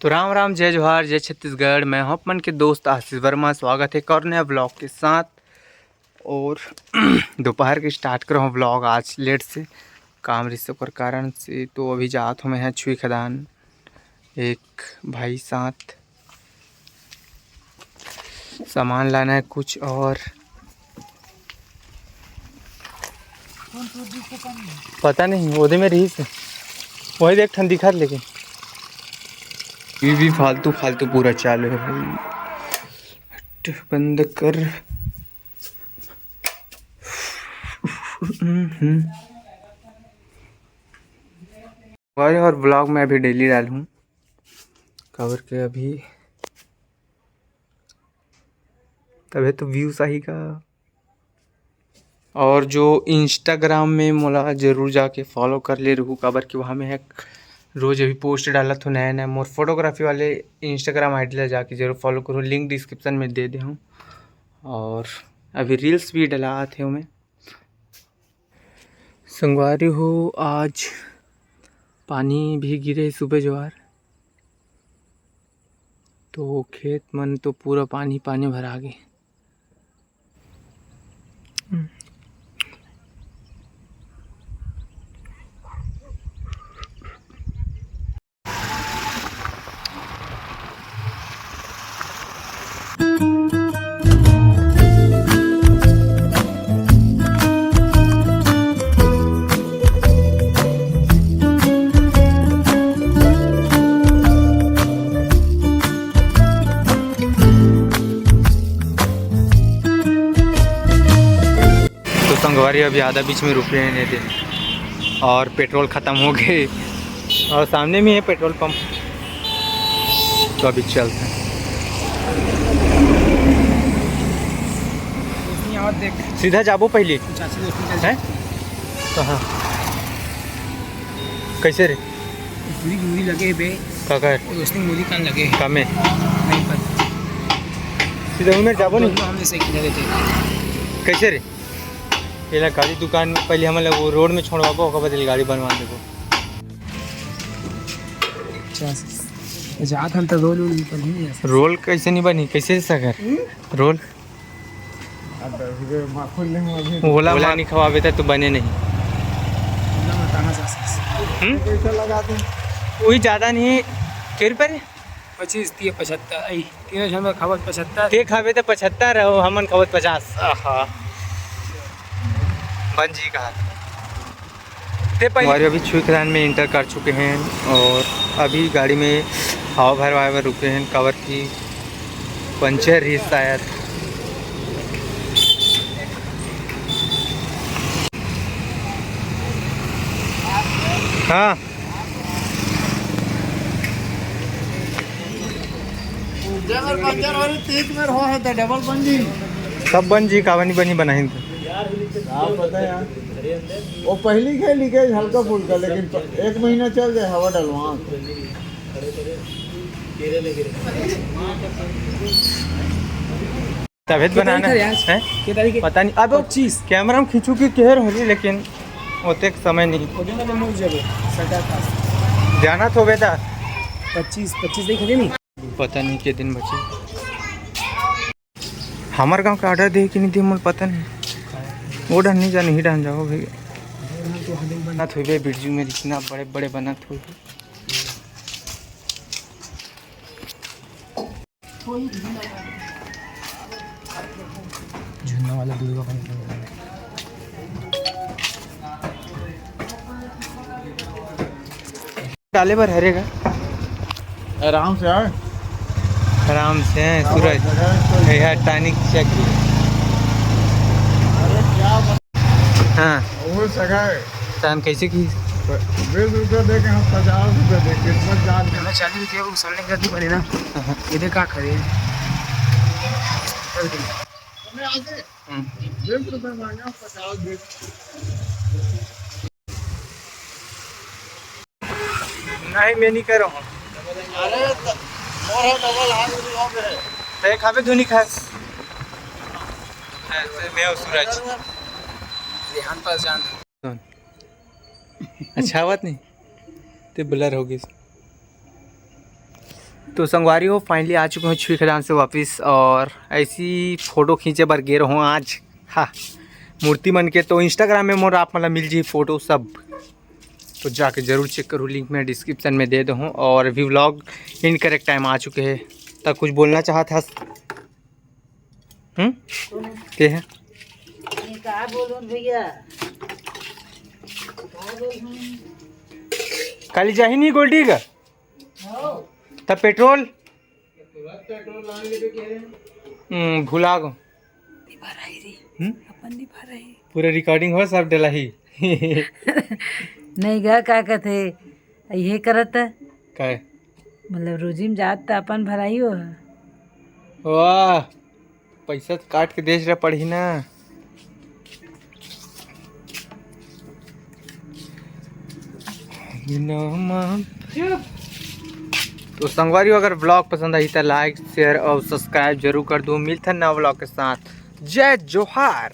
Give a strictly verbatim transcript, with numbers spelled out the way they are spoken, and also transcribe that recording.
तो राम राम, जय जोहार, जय छत्तीसगढ़। मैं हूं आप मन के दोस्त आशीष वर्मा। स्वागत है एक और नया व्लॉग के साथ। और दोपहर के स्टार्ट कर रहा हूं व्लॉग आज लेट से, काम रिस ओकर कारण से। तो अभी जात हूं मैं छुई खदान एक भाई साथ, सामान लाना है कुछ और पता नहीं, ओदे में रही से वही देख ठन दिखत, लेकिन ये भी फालतू फालतू पूरा चालू है भाई। हट, बंद कर। हम्म। भाई, और व्लॉग मैं अभी डेली डालूँ, काबर के अभी तभे तो व्यूज आही का। और जो Instagram में मोला जरूर जाके फॉलो कर ले रहू, काबर कि वहाँ मैं एक रोज अभी पोस्ट डालत हूँ नया नया मोर फोटोग्राफी वाले Instagram आईडी ला जाके जरूर फॉलो करो, लिंक डिस्क्रिप्शन में दे दे हूँ। और अभी रील्स भी डलात हे ओमे। संगवारी हो, आज पानी भी गिरे सुबह जोहार, तो खेत मन तो पूरा पानी पानी भरा गे। तो संगवारी, अभी आधा बीच में रुके हैं, नहीं दे, और पेट्रोल ख़त्म हो गए, और सामने में है पेट्रोल पंप, तो अभी चलते हैं। सीधा जाबो पहले, हैं? कहाँ? कैसे रे? पूरी दूरी लगे बे। काका है? रोशनी मोदी कान लगे। कामे? नहीं पर। सीधा उमेर जाबो नहीं? हम ऐसे ही लगे थे। कैसे रे? ये ला गाड़ी दुकान में पहले हम लोग वो रोड में छोड़वाबो, ओकर बाद ये गाड़ी बनवा देबो। अच्छा, जात हम तो रोल वोल निकल ही नहीं। रोल कैसे नहीं बनी? कैसे सकर? हम्म? रोल? ओला ओला नहीं खवाबे त तो बने नहीं। हम्म? पैसा लगा दे। वही ज़्यादा नहीं, के रुपये रे? पच्चीस, तीस, पचहत्तर, आई, तीनों झन खावत पचहत्तर। ते खाबे त पचहत्तर रहो, हमन खावत पचास। आहा। बन जी कहा। ते पहले हमारे अभी छुई खदान में एंटर कर चुके हैं और अभी गाड़ी में हवा भरवाए बर रुके हैं, काबर कि पंचर ही शायद। हाँ। अगर पंचर हो रही, तीस में हो है तो डबल बन जी। सब बन जी, काबर नहीं बनी, बनाही तो। आप पता है यार, वो पहली के लीकेज हल्का फुल्का, लेकिन प-, एक महीना चल जाए हवा डलवा। तभे तो बनाना है। हैं? के तारीख है? पता नहीं। अब पच्चीस। कैमरा में खींचू कि केहर होली, लेकिन ओतेक समय नहीं। ओदे में तो मुड़ जाबे, सरकार पास। जाना तो बेटा। पच्चीस, पच्चीस तारीख है नहीं? पता नहीं के दिन बचे। हमार गांव का ऑर्डर दे कि नहीं दे, मोला पता नहीं। वो डहन नहीं जाने, ही डहन जाओ भाई। बनात हुई बे, बिरजू में इतना बड़े बड़े बनात हुई। झुन्ना वाला दूध का पानी पीने वाला। डाले बर हरे का। आराम से आए। आराम से है सूरज। जगह है, कोई ये है टॉनिक चेक। अरे क्या बात। हाँ। वो सगा है। चांद कैसे की? बीस रुपया दे के हम पचास रुपया दे, किस्मत जान। हमें चालीस रुपया को सड़ने का नहीं बने ना। हाँ। ये देख का करे। हम्म। बीस रुपया मांगा, पचास दे। नहीं, मैं नहीं कह रहा हूँ। अरे, त-, मोर है डबल हाथ में हो गए। ते खाबे धुनी खाए। ऐसे मैं और सूरज। ध्यान पर जान। अच्छा बात नहीं, ते ब्लर हो गई। तो संगवारी हो, finally आ चुके हों छुई खदान से वापस, और ऐसी फोटो खींचे बर गे रहूँ आज। हाँ, मूर्ति मन के तो Instagram में मोर आप मन ला मिल जी फोटो सब, तो जाके जरूर check करूँ, link मैं description में दे दूँ। और अभी vlog end करे के time आ चुके हे, त कुछ बोलना चाहत हस? हम्म, के है? ये का बोलूं भैया, का बोलूं? काली जाही नहीं गोल्डी का? हो। तब पेट्रोल? हम्म, भुला गो। नहीं भराई रे। हम्म? अपन नहीं भराई। पूरा recording हो, सब डलाही। नहीं गा, का कहते, ये करत। काय? मतलब रोजी में जात त अपन भराई हो। वाह, पैसा तो काट के देश रह पड़ही ना। तो संगवारी हो, अगर vlog पसंद आई तो like, share और subscribe जरूर कर दो। मिलथन नवा vlog के साथ। जय जोहार।